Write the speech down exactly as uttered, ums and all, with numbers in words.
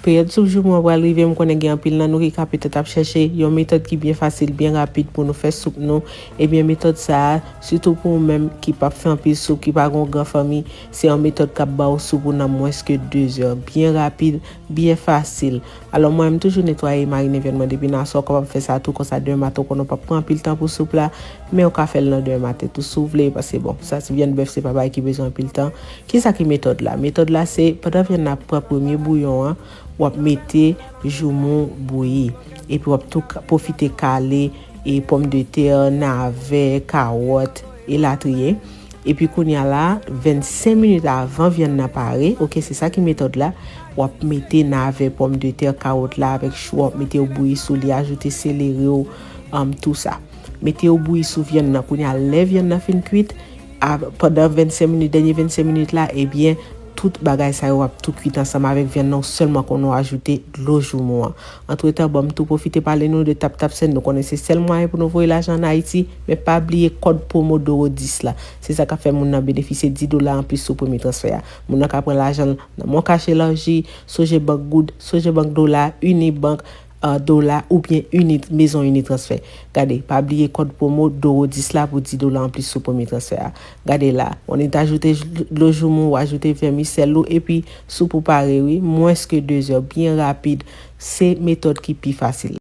Peryòd soup joumou an pral rive, m konnen gen anpil nan nou ki ka petèt ap chèche yon metòd ki byen fasil, byen rapid pou nou fè soup nou. Ebyen, metòd sa a, sitou pou ou menm ki p ap fè anpil soup, ki pa gen yon gran fanmi, se yon metòd k ap ba w soup ou nan mwens ke de zè. Byen rapid, byen fasil. Alò, mwen, m toujou netwaye, marine vyann mwen depi nan aswè, ou kapab fè sa tou, konsa demen maten, ou konnen w p ap pran anpil tan pou soup la, men ou ka fè l nan demen maten tou si w vle, paske, bon, sa, se vyann bèf, se pa bagay ki bezwen anpil tan. Kisa ki metòd la? Metòd la, se pandan vyann nan ap pran premye bouyon an, w ap mete joumou bouyi. Epi w ap tou ka-, pwofite kale e pòmdetè, navè, kawòt, elatriye. Epi kounye a la, vennsenk minit avan vyann nan pare, oke, se sa ki metòd la, w ap mete navè, pòmdetè, kawòt la avèk chou, w ap mete yo bouyi sou li, ajoute seleri w, um, tou sa. Mete yo bouyi sou vyann nan. Kounye a, lè vyann nan fin kwit, a, pandan vennsenk minit, dènye vennsenk minit la, ebyen, tout bagay sa yo ap tou kwit ansanm avèk vyann nan, ou sèlman konnen w ajoute dlo joumou an. Antretan, ban m tou pwofite pale nou de TapTapSend. Nou konnen se sèl mwayen pou nou voye lajan ann Ayiti, men pa bliye kòd pwomo Doro dis la. Se sa k ap fè moun nan benefisye dis dola anplis sou premye transfè a. Moun nan ka pran lajan l nan Moncash Elargi, Sogebank Goud, Sogebank Dola, Unibank, uh, Dola oubyen Uni, Maison Unitransfert. Gade, pa bliye kòd pwomo Doro dis la pou dis dola anplis sou premye transfè a. Gade la, on est ajoute dlo joumou, ou ajoute vèmisèl ou, epi soup ou pare wi, mwens ke de zè, byen rapid. Se metòd ki pi fasil.